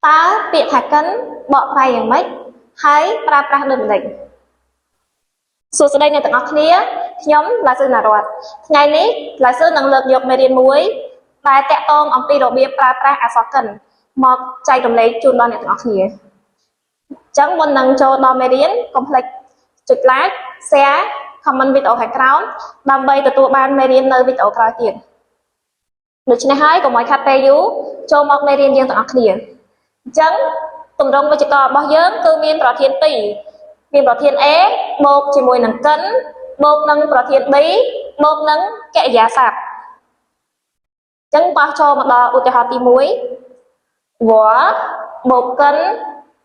តើពាក្យថា 跟 បកប្រែយ៉ាងម៉េចហើយប្រើប្រាស់ដូចម្តេចសួស្តីអ្នកទាំងអស់គ្នាខ្ញុំឡាស៊ឺណារតថ្ងៃនេះឡាស៊ឺនឹងលើកយកមេរៀនមួយដែលតាក់ទងអំពីរបៀបប្រើប្រាស់អក្សរ 跟 មកចែករំលែកជូនដល់អ្នកទាំងអស់គ្នាអញ្ចឹងមុននឹងចូលដល់មេរៀនកុំភ្លេចចុច like, share, comment វីដេអូខាងក្រោមដើម្បីទទួលបានមេរៀននៅវីដេអូក្រោយទៀតដូច្នេះហើយកុំឲ្យខាត់ពេលយូរចូលមកមេរៀនយើងទាំងអស់គ្នាអញ្ចឹងទម្រង់វេយ្យាករណ៍របស់យើងគឺមានប្រធាន2មានប្រធាន A បូកជាមួយនឹង 跟 បូកនឹងប្រធាន B បូកនឹងកិរិយាសព្ទអញ្ចឹងបោះចូលមកដល់ឧទាហរណ៍ទី1我បូក 跟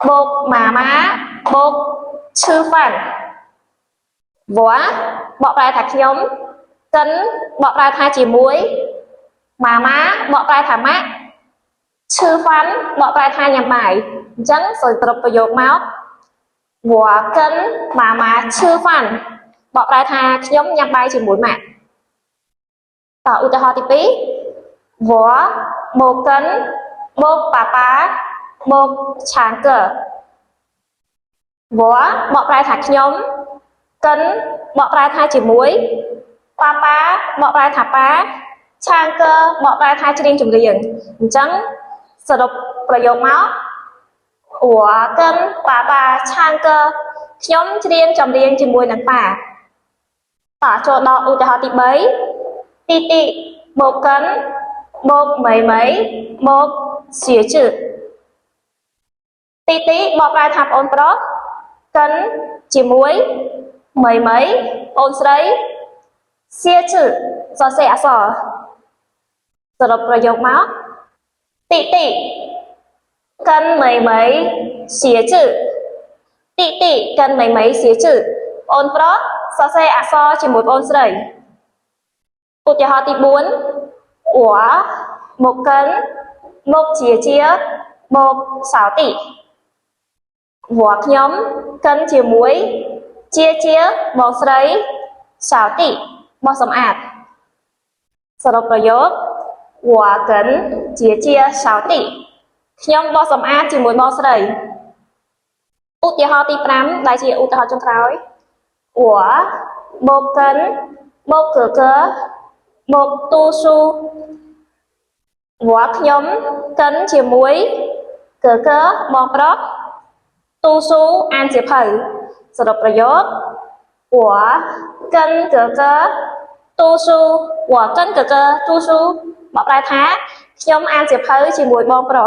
បូក媽媽បូក吃飯我 បកប្រែថាខ្ញុំ 跟 បកប្រែថាជាមួយ媽媽 បកប្រែថាម៉ាក់ 吃飯 បកប្រែថាញ៉ាំបាយអញ្ចឹងសរុបប្រយោគមក我跟媽媽吃飯 បកប្រែថាខ្ញុំញ៉ាំបាយជាមួយម៉ាក់តឧទាហរណ៍ទី2我 បូក 跟 បូកប៉ាប៉ាបូក唱歌我 បកប្រែថាខ្ញុំ 跟 បកប្រែថាជាមួយប៉ាប៉ាបកប្រែថាប៉ា唱歌 បកប្រែថាច្រៀងចម្រៀងអញ្ចឹងសរុបប្រយោគមក我跟爸爸唱歌 ខ្ញុំច្រៀងចម្រៀងជាមួយនឹងប៉ាតចូលដល់ឧទាហរណ៍ទី3弟弟 បូក 跟 បូក妹妹 បូក寫字弟弟 បកប្រែថាប្អូនប្រុស 跟 ជាមួយ妹妹 ប្អូនស្រី寫字 សរសេរអក្សរសរុបប្រយោគមក 弟弟跟妹妹写字。弟弟跟妹妹写字 ប្អូនប្រុសសរសេរអក្សរជាមួយប្អូនស្រីឧទាហរណ៍ទី4我 បូក 跟 បូក姐姐 បូក掃地我 ខ្ញុំ 跟 ជាមួយ姐姐 បងស្រី掃地 បោសសម្អាតសរុបប្រយោគ我跟姐姐掃地 ខ្ញុំបោសសម្អាតជាមួយបងស្រីឧទាហរណ៍ទី5ដែលជាឧទាហរណ៍ចុងក្រោយ我 បូក 跟 បូក哥哥 បូក讀書我 ខ្ញុំ 跟 ជាមួយ哥哥 បងប្រុស讀書 អានសៀវភៅសរុបប្រយោគ我跟哥哥讀書。我跟哥哥讀書 បកប្រែថាខ្ញុំអានសៀវភៅជាមួយបងប្រុស។